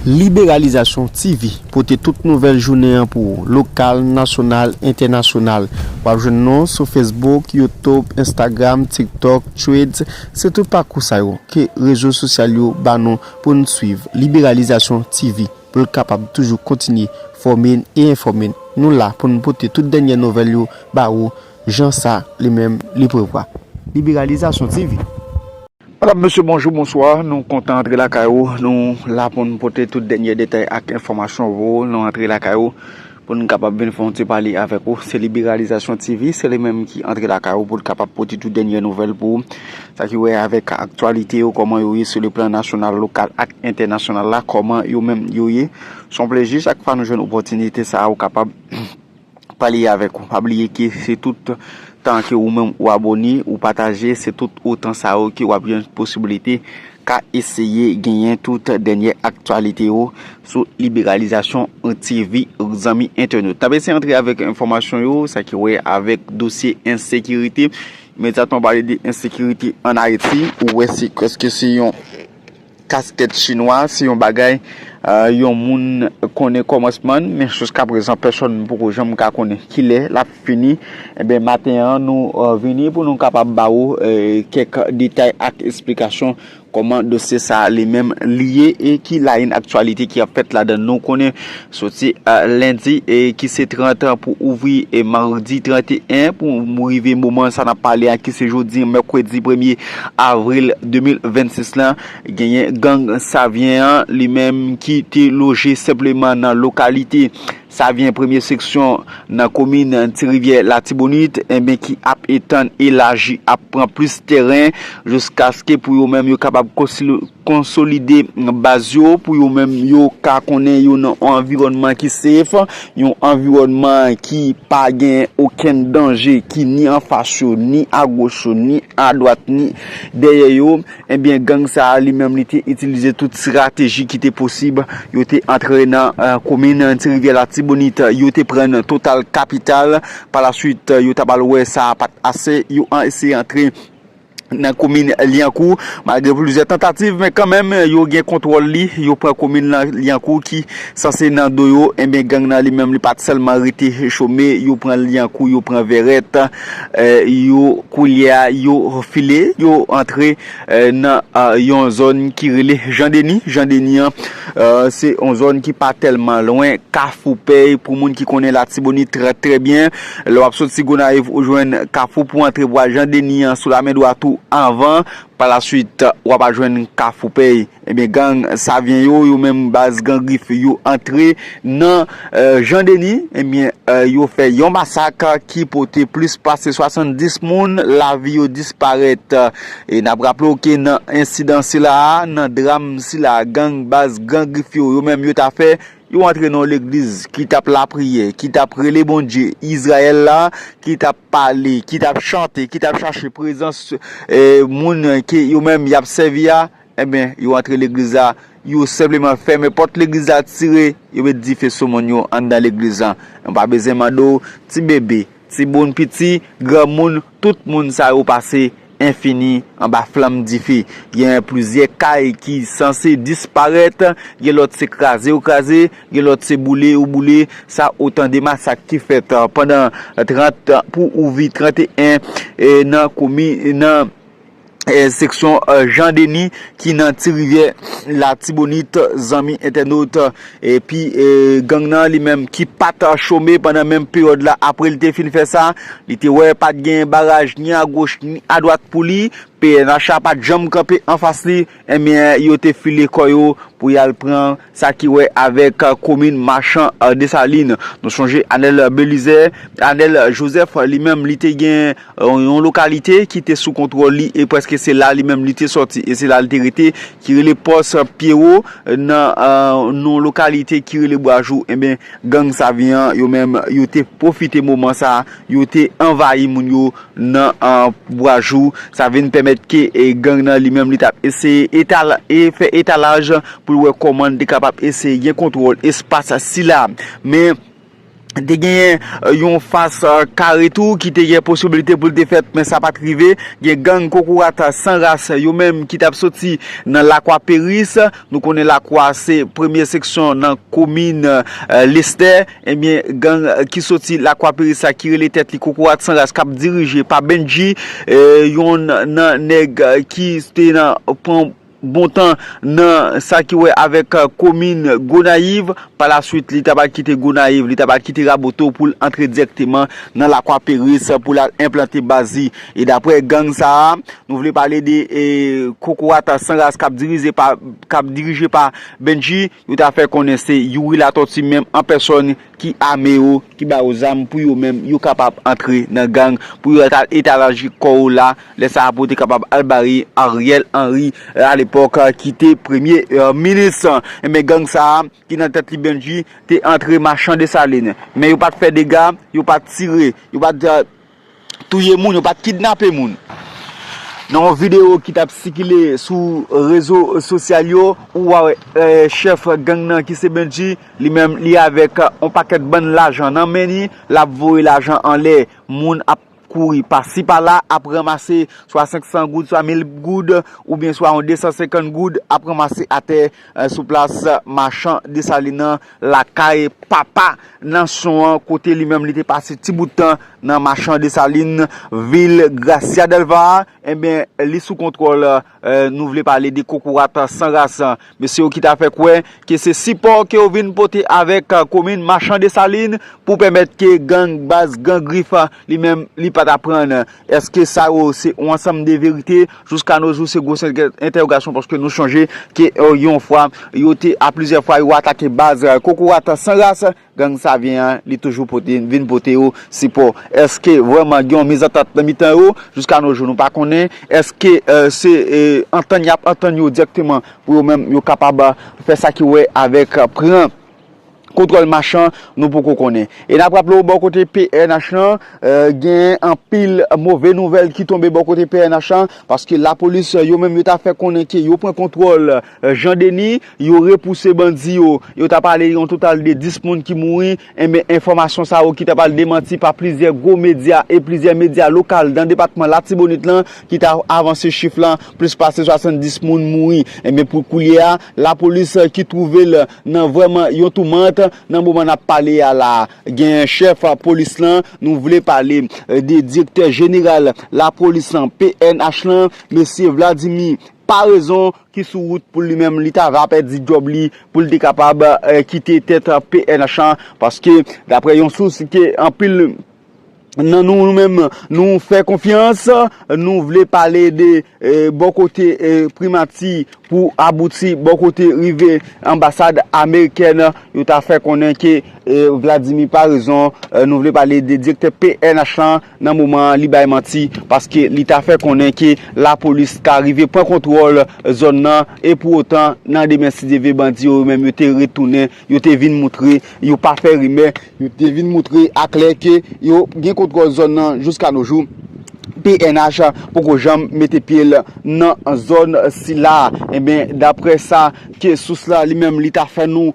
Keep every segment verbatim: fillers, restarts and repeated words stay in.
Liberalizasyon T V pote tout nouvèl jounen an pou ou, lokal, nasyonal, entènasyonal. W ap jwenn nou sou Facebook, YouTube, Instagram, TikTok, Threads, se tout pakou sa yo ke rezo sosyal yo ba nou pou n swiv. Liberalizasyon T V pou l kapab toujou kontinye fòme n e enfòme n. Nou la pou n pote tout dènyè nouvèl yo ba ou, jan sa li menm li prevwa. Liberalizasyon T V. Madam, mesye, bonjou, bonswa. Nou kontan antre lakay ou. Nou la pou n pote tout dènyè detay ak enfòmasyon pou ou. Nou antre lakay ou pou n kapab vin fè yon ti pale avèk ou. Se Liberalizasyon T V, se li menm ki antre lakay ou pou l kapab pote tout dènyè nouvèl pou ou. Sa ki wè avèk aktyalite yo, kòman yo ye sou le plan nasyonal, lokal ak entènasyonal la, kòman yo menm yo ye. Se yon plezi chak fwa nou jwenn opòtinite sa a, ou kapab pale avèk ou. Pa bliye ke se tout tan ke ou menm ou abone, ou pataje, se tout otan sa yo ke w ap jwenn posiblite ka eseye genyen tout dènyè aktyalite yo sou Liberalizasyon T V, zanmi entènot. N ap eseye antre avèk enfòmasyon yo, sa ki wè avèk dosye ensekirite. Imedyatman w pale de ensekirite ann Ayiti, ou wè se, èske se yon kaskèt chinwa, se yon bagay, euh, yon moun konnen kòmansman l, men jiskaprezan, pèsonn poko janm ka konnen kilè l ap fini. Enben, maten an, nou, euh, vini pou nou kapab ba ou, euh, kèk detay ak esplikasyon kòman dosye sa a li menm li ye e ki laying aktyalite ki ap fèt ladan l. Nou konnen soti, euh, lendi e ki se trant pou ouvri e madi trant e en pou rive moman sa n ap pale a, ki se jodi, mèkredi premye avril de mil vennsis la, genyen gang Savyen an, li menm ki te loje senpleman nan lokalite Savyen premye seksyon nan komin Ti Rivyè Latibonit, enben ki ap etann, elaji, ap pran plis tèren jiskaske pou yo menm yo kapab konsili-, konsolide baz yo, pou yo menm yo ka konnen yo nan yon anviwònman ki safe, yon anviwònman ki pa gen okenn danje, ki ni anfas yo, ni agoch yo, ni adwat, ni dèyè yo. Ebyen, gang sa a, li menm, li te itilize tout estrateji ki te posib. Yo te antre nan, euh, komin Ti Rivyè Latibonit, yo te pran total kapital. Pa la swit, yo t ap al wè sa a pa t ase. Yo an-, eseye antre nan komin Lyankou, malgre plizyè tantativ, men kanmenm, yo gen kontwòl li. Yo pran komin nan Lyankou ki sanse nan do yo. Enben, gang nan li menm, li pa t sèlman rete chome. Yo pran Lyankou, yo pran Vèrèt, euh, yo, koulye a, yo file, yo antre, euh, nan, euh, yon zòn ki rele Jan Deni. Jan Deni an, euh, se yon zòn ki pa tèlman lwen Kafou Pèy, pou moun ki konnen Latibonit trè, trè byen. Lè w ap soti Gonayiv, ou jwenn Kafou pou antre bwa Jan Deni an sou lamen dwat ou anvan. Pa la swit, w ap al jwenn Kafou Pèy. Ebyen, gang Savyen yo, yo menm baz gang Grif yo antre nan, euh, Jan Deni. Ebyen, euh, yo fè yon masak ki pote plis pase swasanndis moun lavi yo disparèt. E n ap raple w ke nan ensidan sila a, nan dram sila a, gang baz gang Grif yo, yo menm yo ta fè, yo antre nan yon legliz ki t ap lapriyè, ki t ap rele Bondye Izrayèl la, ki t ap pale, ki t ap chante, ki t ap chache prezans, eh, moun ke yo menm y ap sèvi a. Enben, yo antre legliz la, yo senpleman fèmen pòt legliz la, tire, yo met dife sou moun yo anndan legliz la. Nou pa bezwen mande w, ti bebe, timoun piti, granmoun, tout moun sa yo pase enfini anba flanm dife. Gen plizyè kay ki sanse disparèt, gen lòt se kraze yo kraze, gen lòt se boule yo boule. Sa otan de masak ki fèt, euh, pandan trant pou ouvri trant e en, e nan komi-, nan, eh, seksyon, euh, Jan Deni ki nan Ti Rivyè Latibonit, zanmi entènot. Epi, eh, gang nan li menm ki pa t chome pandan menm peryòd la, apre li te fin fè sa, li te wè pa t gen baraj ni agoch ni adwat pou li. P N H a pa t janm kanpe anfas li, enben, yo te file kò yo pou y al pran sa ki wè avèk, euh, komin Machan, euh, Desalin. Nou sonje Anèl Belizè, Anèl Jozèf, li menm, li te gen, euh, yon lokalite ki te sou kontwòl li, e prèske se la li menm li te sòti, e se la li te rete, ki rele Pòs Pyewo, nan, euh, nan yon lokalite ki rele Bwajou. Enben, gang Savyen an, yo menm, yo te pwofite moman sa a, yo te anvayi moun yo nan, euh, Bwajou. Sa vin pèmèt ke, eh, gang nan li menm, li t ap eseye etala-, e fè etalaj pou l wè kòman l te kapab eseye gen kontwòl espas sila. Men, te genyen yon fas kare tou ki te gen posibilite pou l te fèt, men sa pa t rive. Gen gang Kokorat San Ras, yo menm ki t ap soti nan Lakwa Peris. Nou konnen Lakwa se premye seksyon nan komin Lestè. Ebyen, gang ki soti Lakwa Peris la, ki rele tèt li Kokorat San Ras, k ap dirije pa Bendji, yon nan nèg ki te nan pran bon tan nan sa ki wè avèk komin Gonayiv. Palaswit, li ta pral kite Gonayiv, li ta pral kite Raboto pou l antre dirèkteman nan Lakwa Peris pou l al enplante baz li. E daprè gang sa a, nou vle pale de Kokorat San Ras k ap dirije pa, k ap dirije pa Bendji, yo ta fè konnen se Youri Latòti menm an pèsòn ki ame yo, ki ba yo zam pou yo menm yo kapab antre nan gang, pou yo ta etalaji kò yo la. Lè sa a pou yo te kapab al bare Ariel Henry, alepòk, ki te premye minis. Enben, gang sa a ki nan tèt li Bendji te antre Machan Desalin, men yo pa t fè dega, yo pa t tire, yo pa t touye moun, yo pa t kidnape moun. Nan yon videyo ki t ap sikile sou rezo sosyal yo, ou wè chèf gang nan ki se Bendji, li menm li avèk yon pakèt bann lajan nan men li, l ap voye lajan anlè. Moun ap kouri pasi pala, ap ranmase swa senk san goud, swa mil goud, oubyen swa yon de san senkant goud, ap ranmase atè sou plas Machan Desalin nan, lakay papa nasyon an, kote li menm li te pase ti bout tan nan Machan Desalin, vil Gracia Delva. Enben, li sou kontwòl, nou vle pale de Kokorat San Ras. Mesye yo ki ta fè kwè ke se sipò ke yo vin pote avèk komin Machan Desalin pou pèmèt ke gang, baz gang Grif li menm li pa ta pran. Èske sa yo se yon ansanm de verite? Jiska no jou se gwo entèwogasyon, paske nou chonje ke yon fwa yo te, a plizyè fwa yo atake baz Kokorat San Ras. Gang Savyen an, li toujou pote, vin pote yo sipò. Èske vrèman gen yon mezantant nan mitan yo? Jiska no jou, nou pa konnen. Èske se antann y ap antann yo dirèkteman pou yo menm yo kapab fè sa ki wè avèk pran kontwòl Machan? Nou poko konnen. E n ap raple w, bò kote P N H lan, gen anpil move nouvèl ki tonbe bò kote P N H lan, paske lapolis yo menm yo ta fè konnen ke yo pran kontwòl Jan Deni, yo repouse bandi yo. Yo ta pale yon total de dis moun ki mouri. Enben, enfòmasyon sa yo ki ta pral demanti pa plizyè gwo medya e plizyè medya lokal nan depatman Latibonit lan ki ta avanse chif lan, plis pase swasanndis moun mouri. Enben, pou koulye a, lapolis ki twouve l nan vrèman yon toumant nan moman n ap pale a la. Gen chèf polis lan, nou vle pale de direktè jeneral lapolis lan, P N H lan, mesye Vladimir Paraison, ki sou wout pou li menm, li ta va pèdi djòb li, pou li te kapab kite tèt P N H lan, paske daprè yon sous ke anpil nan nou, nou menm, nou fè konfyans, nou vle pale de bò kote primati pou abouti bò kote rive anbasad amerikèn. Yo ta fè konnen ke Vladimir Paraison, nou vle pale de direktè P N H lan, nan moman an, li bay manti, paske li ta fè konnen ke lapolis ta rive pran kontwòl zòn nan, e pou otan, nan demen, si Dye vle, bandi yo menm, yo te retounen, yo te vin moutre, yo pa fè rimè, yo te vin moutre aklè ke yo gen kontwòl zòn nan jiska no jou. P N H poko janm mete pye l nan zòn sila. Enben, daprè sa ke sous la li menm li ta fè nou,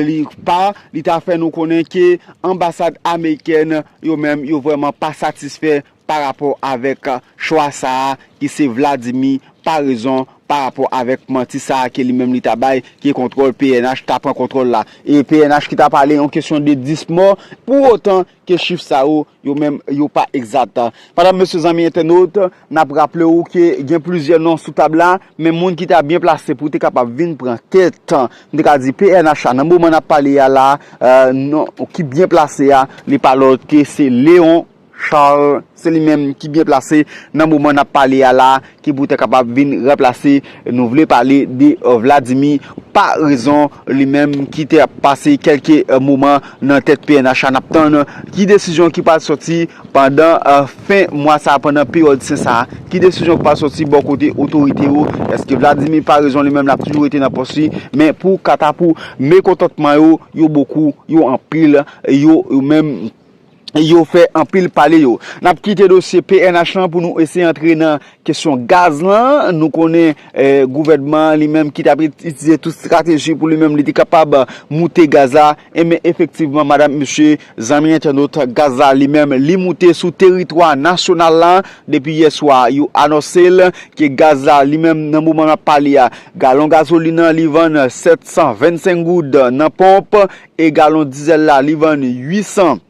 li pa, li ta fè nou konnen ke anbasad amerikèn yo menm, yo vrèman pa satisfè pa rapò avèk chwa sa a ki se Vladimir Paraison, pa rapò avèk manti sa a ke li menm li ta bay, ke kontwòl P N H ta pran kontwòl la. E P N H ki ta pale yon kesyon de dis mò, pou otan ke chif sa yo, yo menm, yo pa egzat. Madanm, mesye, zanmi entènot, n ap raple w ke gen plizyè non sou tab la, men moun ki ta byen plase pou te kapab vin pran tèt, m te ka di P N H la, nan moman n ap pale a la, non ki byen plase a, li pa lòt ke se Léon Charles, se li menm ki byen plase nan moman n ap pale a la, ki pou te kapab vin ranplase, nou vle pale de Vladimir Paraison, li menm ki te ap pase kèlke moman nan tèt P N H la. N ap tann ki desizyon ki pral sòti pandan fen mwa sa a, pandan peryòd sen sa a. Ki desizyon ki pral sòti bò kote otorite yo? Èske Vladimir Paraison li menm l ap toujou rete nan pòs li? Men pou katapou, mekontantman yo, yo bokou, yo anpil, yo, yo menm yo fè anpil pale yo. N ap kite dosye P N H lan pou nou eseye antre nan kesyon gaz lan. Nou konnen eh, gouvènman an li menm ki t ap itilize tout estrateji pou li menm li te kapab moute gaz la. Enben efektivman, madanm, mesye, zanmi entènot, gaz la li menm li moute sou teritwa nasyonal la. Depi yè swa, yo anonse l ke gaz la li menm nan moman n ap pale a, galon gazolin nan li vann sèt san vennsenk goud nan ponp e galon dizèl la li vann uit san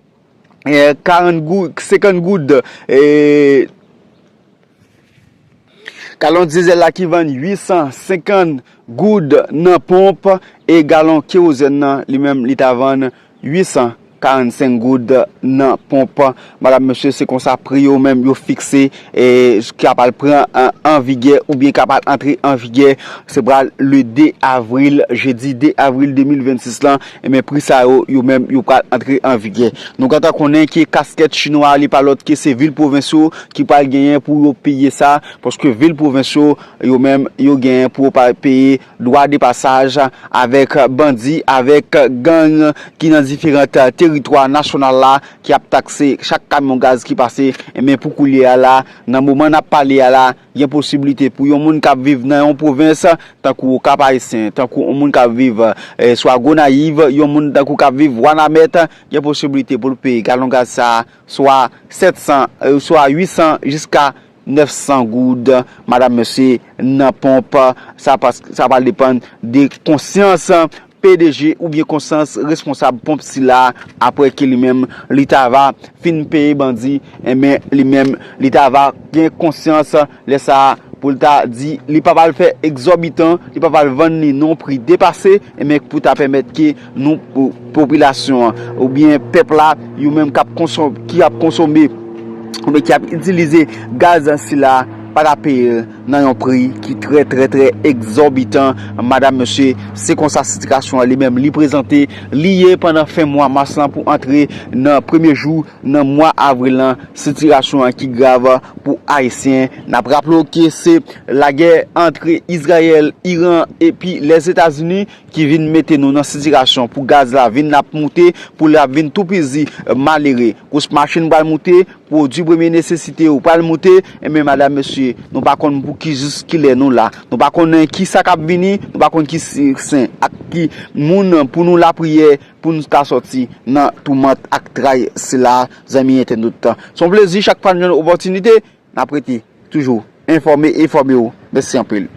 eh, karant goud, senkant goud. Eh, galon dizèl la ki vann uit san senkant goud nan ponp e galon kerozèn nan li menm li ta vann uit san karannsenk goud nan ponp. Madanm, mesye, se konsa pri yo menm yo fikse e ki ap al pran an, an vigè oubyen k ap al antre an vigè. Se pral le de avril, jedi de avril de mil vennsis lan, enben pri sa yo, yo menm, yo pral antre an vigè. Nou gentan konnen ke kaskèt chinwa a, li pa lòt ke se vil pwovens yo ki pral genyen pou yo peye sa, paske vil pwovens yo, yo menm, yo genyen pou yo pa peye dwa de pasaj avèk bandi, avèk gang ki nan diferan teritwa nasyonal la, ki ap takse chak kamyon gaz ki pase. Enben, pou koulye a la, nan moman n ap pale a la, gen posiblite pou yon moun k ap viv nan yon pwovens, tankou Kap Ayisyen, tankou yon moun k ap viv eh, swa Gonayiv, yon moun tankou k ap viv Wanament, gen posiblite pou l peye galon gaz sa a swa sèt san, eh, swa uit san jiska nèf san goud, madanm, mesye, nan ponp. Sa, pas, sa pral depann de konsyans P D G oubyen konsyans responsab ponp sila, apre ke li menm li ta va fin peye bandi, enben li menm li ta va gen konsyans lè sa a pou l ta di li pa pral fè egzòbitan, li pa pral vann li nan yon pri depase, enben pou ta pèmèt ke nou, po- popilasyon an oubyen pèp la, yo menm k ap konsom- ki ap konsome oubyen ki ap itilize gaz sila pa ta peye l nan yon pri ki trè, trè, trè egzòbitan. Madanm, mesye, se konsa sitiyasyon an li menm li prezante, li ye pandan fen mwa mas lan pou antre nan premye jou nan mwa avril lan, sitiyasyon an ki grav pou Ayisyen. N ap raple w ke se lagè antre Izrayèl, Iran epi Lèzetazini ki vin mete nou nan sitiyasyon pou gaz la vin ap moute, pou l ap vin toupizi malere. Kous machin pral moute, pwodui premye nesesite yo pral moute, enben madanm, mesye, nou pa konn pou ki jis kilè nou la. Nou pa konnen ki sa k ap vini, nou pa konn ki si- sen ak ki moun pou nou lapriyè, pou nou ta sòti nan toumant ak tray sila, zanmi entènot. Se yon plezi chak fwa n jwenn opòtinite, n ap rete toujou enfòme, enfòme w. Mèsi anpil.